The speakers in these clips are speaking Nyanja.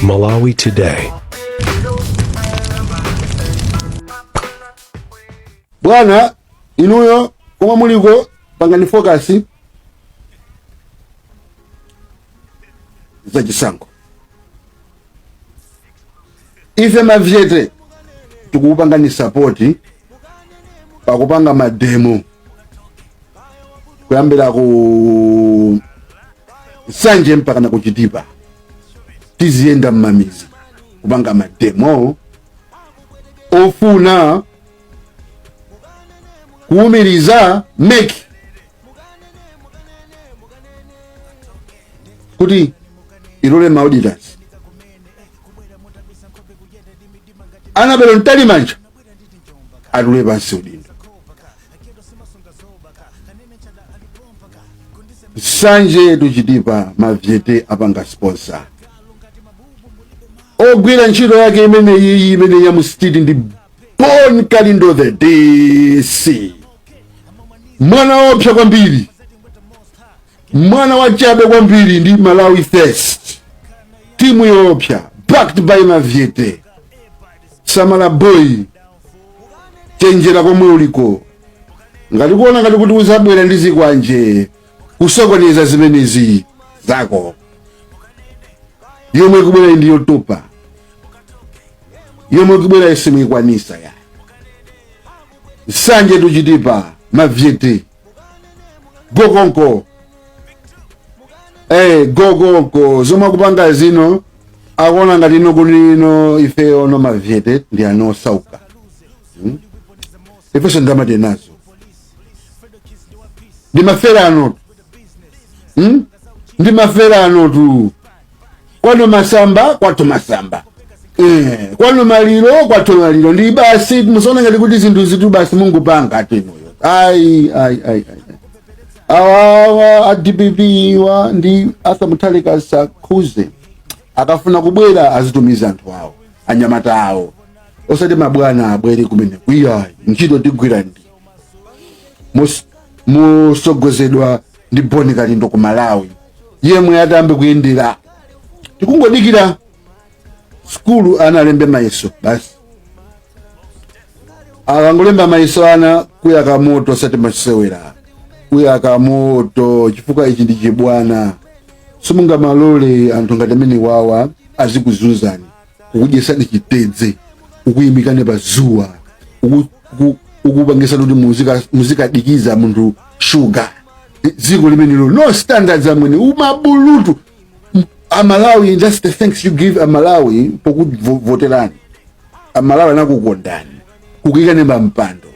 Malawi Today. Bwana inuyo komwe muliko, pangani focus za chisankho. Ife mavyete tikupangani support pakupanga mademo kuyambira ku Nsanje mpaka na kuchitipa. Tiziyenda mmamizi kupanga mademo ofuna kuwumiriza MEC kuti ilole ma auditors Annabel Mtalimanja atule pansi udindo. Nsanje to Chitipa, mavyete apanga sponsor. Ogwira ntchito yake imene iyi imene ya mu street ndi Bon Kalindo the DC, mwana wopsa kwambiri, mwana wachabe kwambiri ndi Malawi First, timu yoopsa backed by mavyete. Samala boy, chenjera komwe uliko. Ngati kuona ngati kuti uzabwera ndi zikwanje kusokoneza zimenezi zako, yomwe ikubwera ndi yotopa, yomwe ikubwera simuyikwanisa ya Nsanje to Chitipa. Mavyete gokonko, gokonko. Zomwe akupanga zino, akuona ngati ino kuti ino ife ono mavyete ndi ana osauka, Ifenso ndamate nazo ndi mafera anotu, Ndi mafera anotu. Kwanu masamba, kwathu masamba, kwanu maliro, kwathu maliro. Ndi basi, musaona ngati kuti zinthu zitu basi mungupanga atu inuyo. Ayi, ayi, ayi, ayi. Awawa a DPP wa ndi Arthur Mutharika sakhuze. Akafuna kubwera azitumiza anthu awo, anyamata awo, osati mabwana abwere kumene kuiyayi. Ntchito tigwira ndi musogozedwa ndi Boni Kalindo ku Malawi, yemwe atambe kuyendera. Tikungodikira sukulu ana alembe mayeso basi. Akangolemba mayeso ana, kuyaka moto, osati masewera, kuyaka moto, chifukwa ichi ndi chibwana. Simungamalole anthu ngati amene wawa azikuzunzani, kukudyesani chitedze, kukuyimikani pa zuwa, kukupangisani kuti muzikadikiza munthu shuga. Dziko limenelo, no standards amwene, umabulutu Amalawi. That's the thanks you give Amalawi pokuvoterani. Amalawi anakukondani, kukuyikani pa mpando.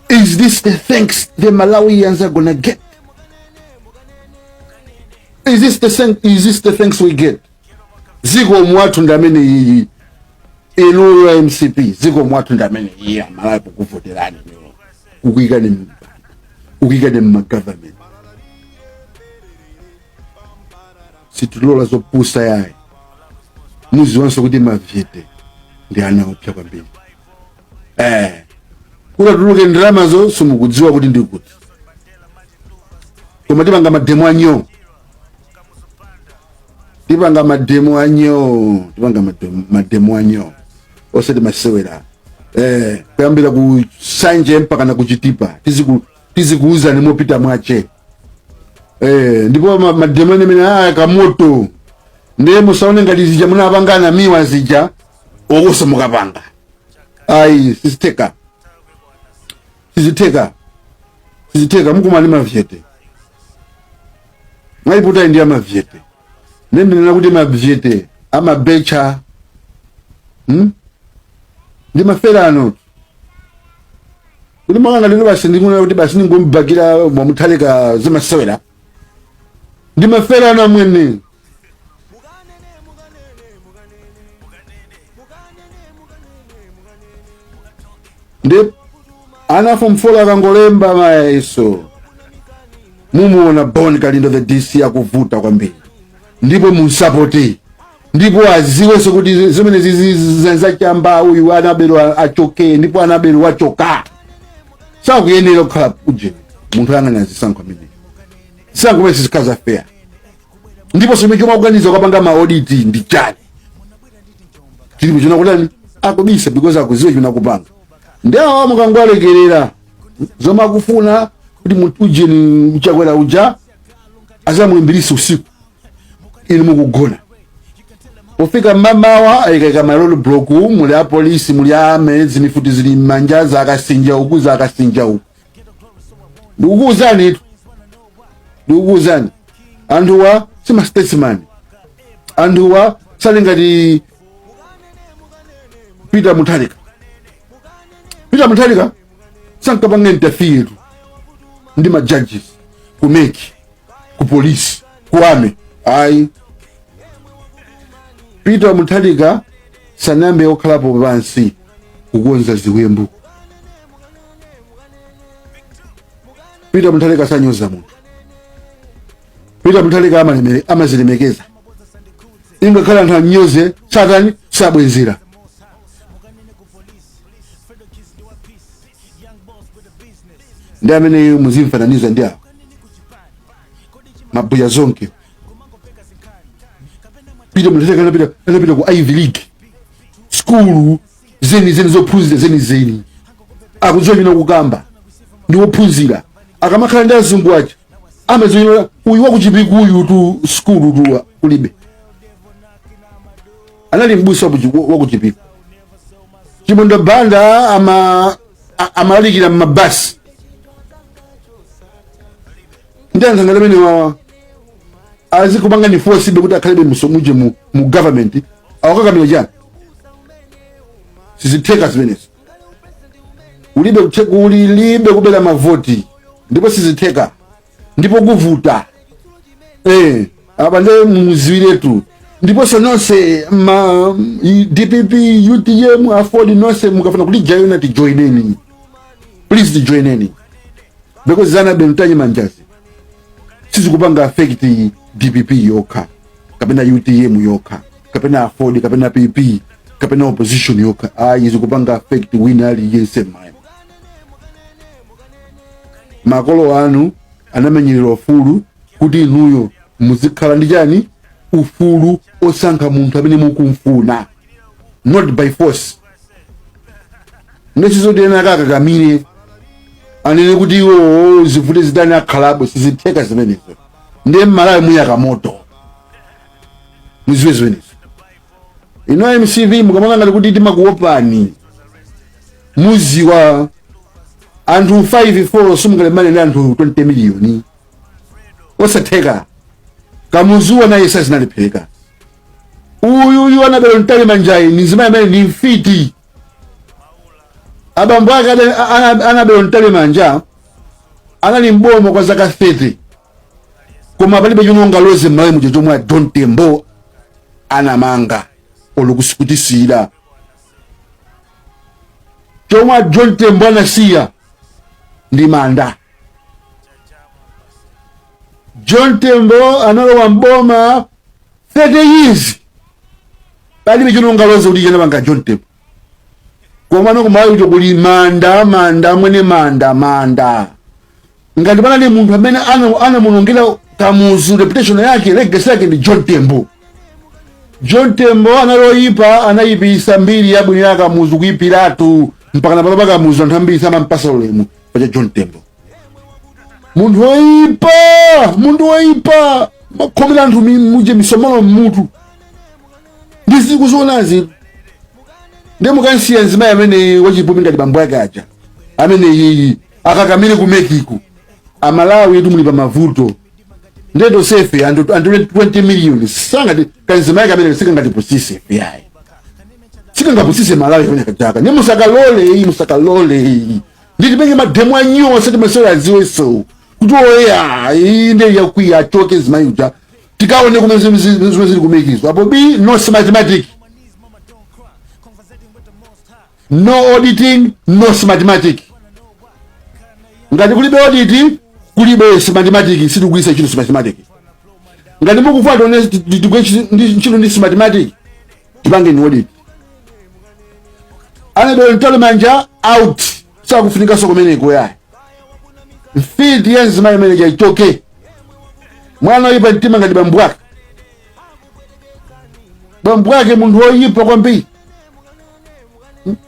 Is this the thanks the Malawians are gonna get? Is this the thanks we get? Ziko mwathu ndi amene iyi inuyo MCP, ziko mwathu ndi amene iyi Amalawi pokuvoterani inuyo, kukuyikani mpando, kukuyikani mmagovernment. Sitilola zopusa yayi. Muziwanso kuti mavyete ndi ana opsa kwambiri. Kuti atuluke ndalamazo simukudziwa kuti ndi kuti, koma tipanga mademo anyo, tipanga mademo anyo, tipanga mademo anyo, osati masewera. Kuyambira ku Sanje mpaka na kuchitipa, tizikuuzani mopita mwache. Ndipo mademo ene mene aya kamoto, ndiye musaone ngati zija munapangana miwa zija okuso mukapanga. Ayi, sizitheka, sizitheka, sizitheka. Mukumani mavyete mwayiputa ndi amavyete. Nendinena kuti mavyete amabecha, Ndi mafera ano kuti mwakanga ndino basi, ndikunena kuti basi ningombakira mwamuthalika zimasewera. Ndi mafera ano amwene. Ndi ana form 4 akangolemba mayeso, mumuona Bon Kalindo the DC akuvuta kwambiri, ndipo munsapote, ndipo aziwenso kuti zimene zizi zachamba. Uyu Annabel achoke, ndipo Annabel wachoka, sakuyenera kukhala uje munthu ayang'anira zisankho ameneyo. Zisankho kumene sizikhala za fair. Ndipo chimene chomakuganiza ukapanga ma audit ndi chani? Chilipo chinakutani akubisa, because akuziwa chimene akupanga. Ndi awa mukangwalekerera zomwe akufuna kuti munthu ujeni mchakwera uja azamulimbirisa usiku inu mukugona, pofika mmamawa ayikaika ma road block, muli apolisi, muli amedzi, mifuti zili m'manja, zakasinja uku, zakasinja uku. Ndikukuwuzani itu, ndikukuwuzani, anthuwa si ma statesman, anthuwa sali ngati Peter Mutharika. Peter Mutharika sankapanga interfere ndi ma judges, ku MEC, ku polisi, ku army, ayi. Peter Mutharika sanayambe okhalapo pansi kukonza ziwembu. Peter Mutharika sanyoza munthu. Peter Mutharika amazilemekeza, ingakhale anthu anyoze, satani sabwezera. Ndi amene muzimfananiza ndi awo mabuya zonke. Peter Mutharika anapita ku Ivy League school, zeni zeni, zophunzira zeni zeni, akudziwa china kukamba, ndi wophunzira. Akamakhala ndi azungu aja amadziwa uyu wakuchipiku uyu tu school tu kulibe. Anali mbusa wakuchipiku. Chimwendo Banda amalalikira mmabasi ndi anthu angati amene wawa azikupanga ni force be kuti akhalebe muje mu government, awakakamira chani? Sizitheka zimenezi. Ulibe ulilibe kubera mavoti, ndipo sizitheka, ndipo kuvuta. Apa nde muziwiretu. Ndiponso nonse ma DPP, UTM, AFORD, nonse mukafuna kuti joina, tijoineni, please, tijoineni, because za Annabel Mtalimanja zi sizikupanga affect DPP yokha, kapena UTM yokha, kapena AFORD, kapena PP, kapena opposition yokha, ayi. Zikupanga affect wina aliyense. Mayi, makolo anu anamenyerera ufulu kuti inuyo muzikhala ndi chani? Ufulu osankha munthu amene mukumfuna, not by force. Ndesizoti ena akakakamire, anene kuti iwo zivute zitani akhalabo, sizitheka zimenezo. Ndiye mmalawi muyaka moto, muziwe zimenezo. Ino MCP, mukamona ngati kuti timakuopani, muziwa anthu 5 4 simungalemane ndi anthu 20 miliyoni, osatheka. Kamuzuwa naye sazinalepheka. Uyuyu Annabel Mtalimanja ni mzimayi amene ni mfiti. Abambo ake Annabel Mtalimanja anali mboma kwa zaka 30, koma palibe chonongaloze m'Malawi muja chomwe a John Tembo anamanga olo kutisiyira. Chomwe a John Tembo anasiya ndi manda. John Tembo analowa mboma 30 years, palibe chonongaloze kuti chanapanga John Tembo. Komano kumalawi kucho kuli manda, manda mwene, manda, manda. Ngati panali munthu amene anamunongera Kamuzu reputation yake, legacy yake, ndi John Tembo. John Tembo analoyipa, anayipisa mbiri yabwino ya Kamuzu kuyipiratu, mpaka napano pa Kamuzu anthu ambiri samampasa ulemu pacha John Tembo. Munthu woyipa, munthu woyipa, makhomera anthu muje misomolo mmutu ndizikuzionazi. Ndi mukansiya mzimayi amene wachipumi ngati bambo ake aja amene yiyi akakamire ku MEC ko. Amalawi etu muli pa mavuto. Ndeto sefe anthu 20 million sangati kanzimayi kamene sikangatipusise yayi, sikangapusise Malawi kamene kachaka. Ndi musakalole iyi, musakalole iyi. Nditipenge ma demo anyowa sati masewera aziwenso kuti oya iyi ndi yakwiya, achoke zimayi uja, tikaone kumene zimene zili ku MEC zo. Apo bi, no Smartmatic, no auditing, no Smartmatic. Ngati kulibe audit, kulibe Smartmatic. Sitikugwiritsa ntchito Smartmatic. Ngati mukufuna tione tigwe ntchito ndi Smartmatic, tipangeni audit. Annabel Mtalimanja out, sakufunikanso kumeneko yayi. Mfiti ya mzimayi imene chaichoke, mwana oyipa mtima ngati bambo ake. Bambo ake munthu woyipa kwambiri.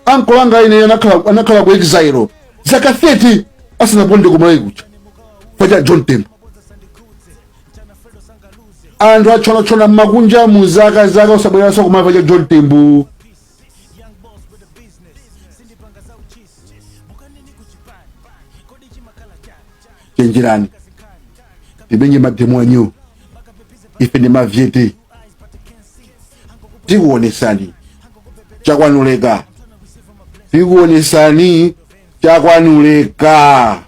Ankolo anga ine anakhala ku exile zaka 30 asanaponde kumalawi kucha pacha John Tembo. Anthu atchonatchona mmakunja mu zaka zaka usabweranso kumalawi pacha John Tembo. Chenjerani, timenye mademo anyu. Ife ndi mavyete, tikuonesani chakwanuleka, tikuonesani chakwanuleka.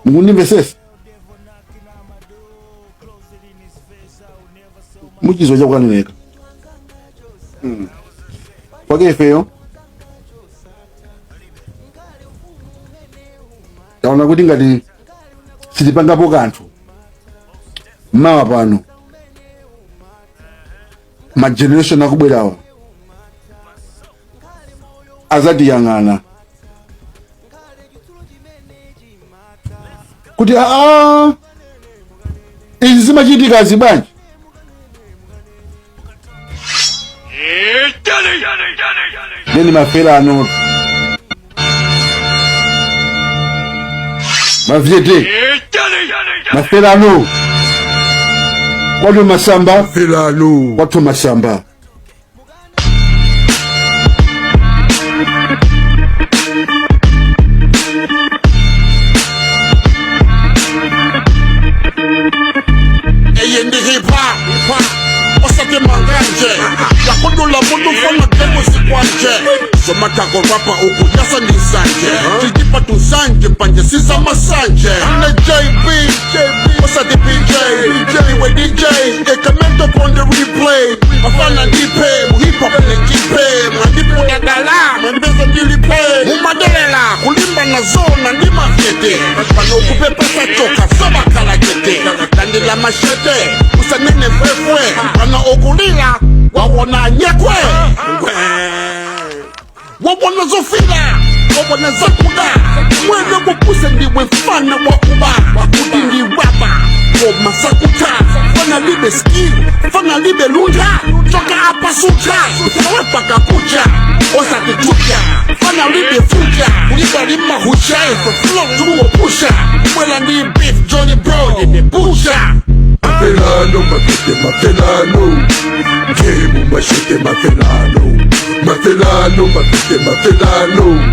Mukundimvesesa? Muchizo chakwanuleka kwake. Ifeyo taona kuti ngati sitipangapo kanthu mawa pano, ma generation akubwerawa azatiyang'ana kuti aa, izi zimachitika zibwanji? Neni mafelano, mavyete, mafelano kwatu masamba. Felano. Kwathu masamba. Eye ndi hip hop, osati manganje yakudula muntu ufuna kwemusikwanje somatako rapa ukunyasa ndisanje titipa tusanje panje sizamasanje ne JB osati PJ iwe DJ ekamento on the replay mafana ndipe mu hip hop ne jipe mwandipuda dala mwandipeza ndilipe mumadelela kulimba na zona ndi mafyete pano kupepesa choka sobakala chete landila mashete usanene fwefwe pano okulila wawona nyekwe wawona zofila wawona zakuda mwene wopuse ndiwe mfana wakuba kuti ndi rapa koma sakuta fana libe skill, fana libe lunja choka apa sucha wepaka kucha osatitucha fana libe fucha kuliba limahucha ife flow tuwopusha mwela ndi beef Johnny Bro ndine busha. Mafelano, mafete, mafelano. Game, machete, mafelano. Mafelano, mafete, mafelano.